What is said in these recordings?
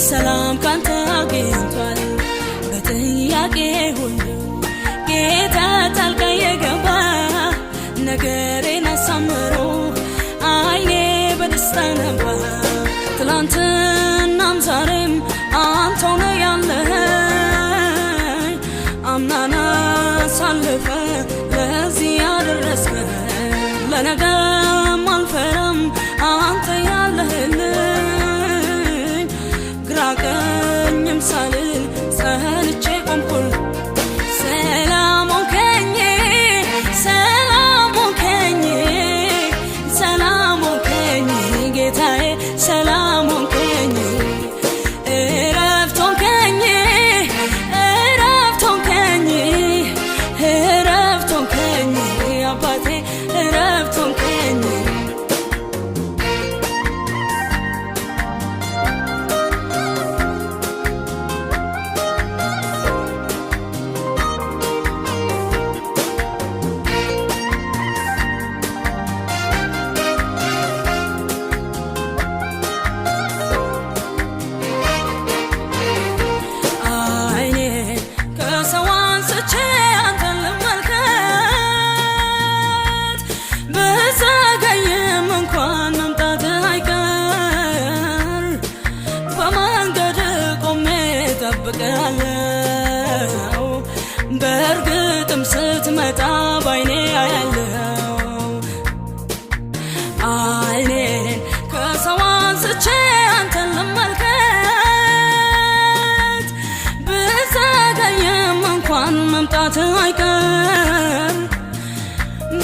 ሰላም ካንተ አግኝቷል። በጥያቄ ሁሉ ጌታ ጣልቃ የገባ ነገሬን አሳምሮ አይኔ በደስታ ነባ። ትላንትናም ዛሬም አንተው ነው ያለኸኝ፣ አምናን አሳልፈ ለዚህ ያደረስከኝ። ለነገም አልፈራም አንተ ያለህልኝ፣ ግራ ቀኝም ሳልል ጸንቼ ቆምኩል። ሰላም ሆንከኝ፣ ሰላም ሆንከኝ፣ ሰላም ሆንከኝ ጌታዬ፣ ሰላም ሆንከኝ፣ እረፍት ሆንከኝ፣ እረፍት ሆንከኝ፣ እረፍት ሆንከኝ አባቴ፣ እረፍት ሆንከኝ። አይኔን ከሰው አንስቼ አንተን ልመልከት፣ ብዘገይም እንኳን መምጣትህ አይቀር። በመንገድ ቆሜ እጠብቅሃለሁ፣ በእርግጥም ስትመጣ ባይኔ አያለሁ። አይኔን ከሰው አንስቼ አንተን ልመልከት፣ ብዘገይም እንኳን መምጣትህ አይቀር።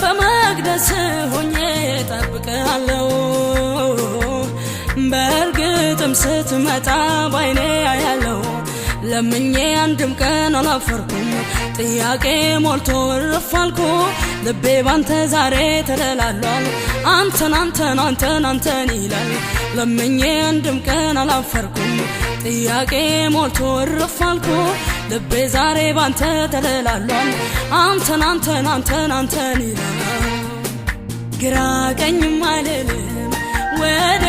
በመቅደስ ሆኜ እጠብቅሃለሁ፣ በእርግጥም ስትመጣ ባይኔ አያለሁ። ለምኜ አንድም ቀን አላፈርኩም፣ ጥያቄ ሞልቶ እርፍ አልኩ። ልቤ ባንተ ዛሬ ተደላሏል፣ አንተን አንተን አንተን አንተን ይላል። ለምኜ አንድም ቀን አላፈርኩም፣ ጥያቄ ሞልቶ እርፍ አልኩ። ልቤ ዛሬ ባንተ ተደላሏል፣ አንተን አንተን አንተን አንተን ይላል። ግራ ቀኝም አልልም ወደ